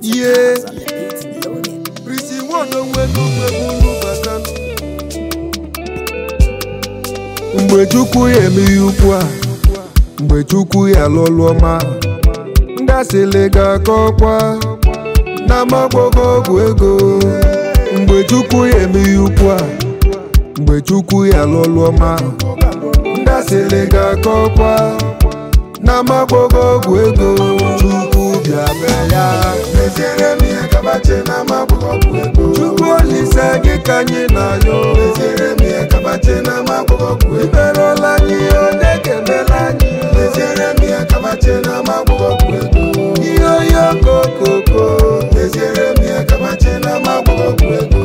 Yeah. On the beat loaded. Prisi nwodo batanu. Mgbe Chukwu ya eme ihe ukwu a, mgbe Chukwu ya alụọlụ ọma, ndị asịlị ga-akọkwa na amagbọgo ọgwụ ego. Mgbe Chukwu ya eme ihe ukwu a, mgbe Chukwu ya alụọlụ ọma, ndị asịlị ga-akọkwa na amagbọgo ọgwụ ego. Chukwu bịa mee ya, Meziere m ihe kabache na amagbọgo ọgwụ ego. Chukwu Olise gị ka anyị na-ayọ. Meziere m ihe kabache na amagbọgo ọgwụ ego. Imerụla anyị, onye ga-emela anyị. Meziere m ihe kabache na amagbọgo ọgwụ ego. Ihe oyi okokoko. Meziere m ihe kabache na amagbọgo ọgwụ ego.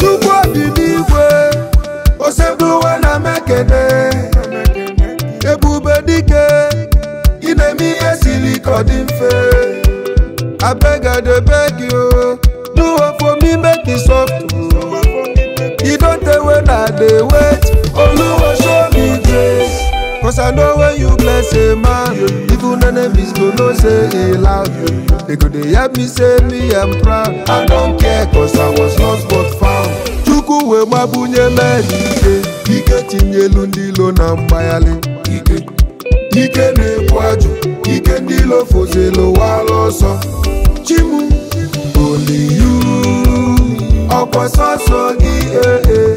Chukwu obi n'igwe, osebụwa na mekene. Ebube dike, ị na-eme ihe siri ka ọ dị mfe. Abeg I dey beg you, do one for me make e soft. E don tey when I dey wait, Oluwa show me grace. Cause I know when you bless a man, even enemies go know say e loud. They go dey help me say me am proud. I don't care cause I was lost but found. Chukwu wee mabunye men ike, ike tinyelu ndị ilo na mgbaghalị. Ike, ike na-egbu ajụ, ike ndị ilo fozelu wala ọsọ. Chimu, only you, ọkwa sọsọ gị eh eh.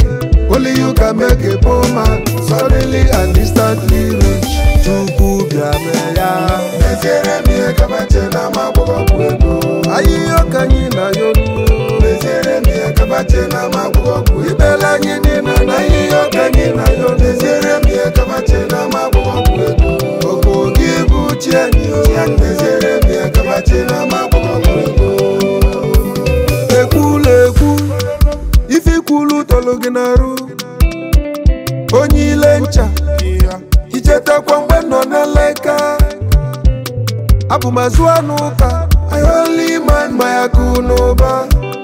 Only you can make a poor man suddenly and instantly rich. Chukwu bịa mee ya. Meziere m ihe kabache na amagbọgo ọgwụ ego. Ahịhịa ka anyị na-ayọ. Meziere m ihe kabache na amagbọgo ọgwụ ego. Ibela anyị dị na na ahịhịa ka anyị na-ayọ. Meziere m ihe kabache na amagbọgo ọgwụ ego. Ọkụ gị bụ chi anyị o. Meziere m ihe kabache na amagbọgo ọgwụ ego. Ekwula ekwu, ife ikwulu tọlụ gị n'arụ. Onye ile ncha, ichetakwa mgbe nọ na nleka. Abụ m azụ anụ ụka. I only mind my akụ na ụba.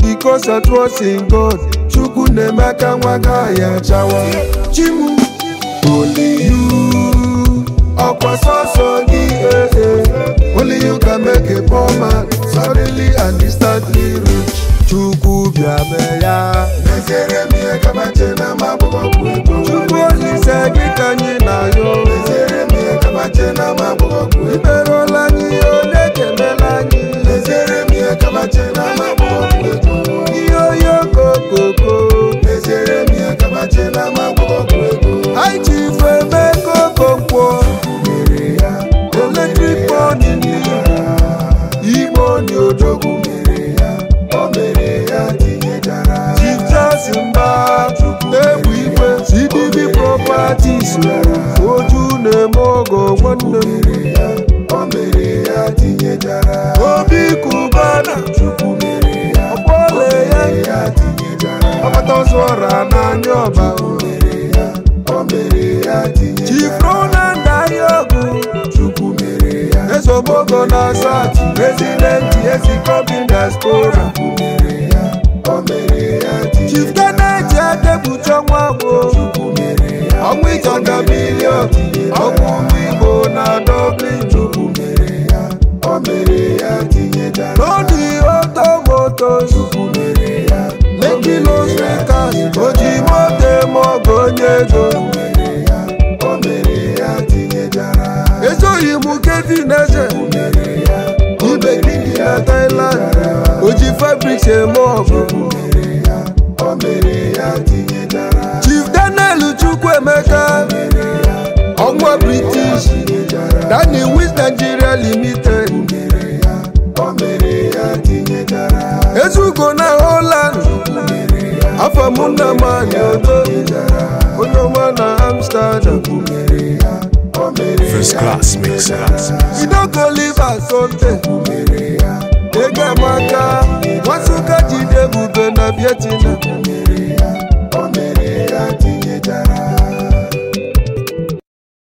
Because I trust in God. Chukwu na-eme aka nwa gaghị achawa. Chimu, only you, ọkwa sọsọ gị eh eh. Only you can make a poor man suddenly and instantly rich. Chukwu bịa mee ya. Meziere m ihe kabache na amagbọgo ọgwụ ego. Chukwu Olise gị ka anyị na-ayọ. Meziere m ihe kabache na amagbọgo ọgwụ ego. Imerụla anyị, onye ga-emela anyị. Meziere m ihe kabache na amagbọgo ọgwụ ego. Ihe oyi okokoko. Meziere m ihe kabache na amagbọgo ọgwụ ego. Anyị ji ife mee kokonkwo. Mere ya, Eletrik pọdụ Igbo ni odogwu. mere ya, o mere ya tinyechara. Chief Charles Mba, egwu igwe, CDB Properties, oju na-eme ọgọ nwanne m. Mere ya, o mere ya tinyechara. Obi Kubana, Chukwu mere ya, ọkpọle ya, ya tinyechara. ọkpata ọsọ ọra n'anya ọba. Mere ya, o mere ya Chief tinyechara. Roland Ahịọgụ, Chukwu mere ya, Ezomogo na Sat, President Ezikobi Diaspora. Chukwu mere ya, o mere ya Chief tinyechara. Kenneth Adebuche Nwagbo, Chukwu mere ya, ọnwụ ịchọga milion, ọgwụ ụmụ Igbo na Dublin. Chukwu mere ya, o mere ya tinyechara. Lórí Auto Motors, Chukwu mere ya, Lekki Los Vegas, oji moto eme ọgọ onye ego. mere ya, o mere ya tinyechara. Ezoghị m Kevin Eze, Mere ya, Ibe Gidi na Thailand, oji fabrics eme ọgọ. mere ya, o mere ya tinyechara. Chief Daniel Chukwuemeka, ọnwa British, Danny Wiz Nigeria Limited, Mere ya, o mere ya tinyechara. Ezugo na Holland, Afamunamani Odo, onye ọma na Amsterdam. Mere ya, o mere First class mixer. Idoko Liver Sunday, mere ya, Ego Amaka, Nwasuka jide ebube na Vietnam.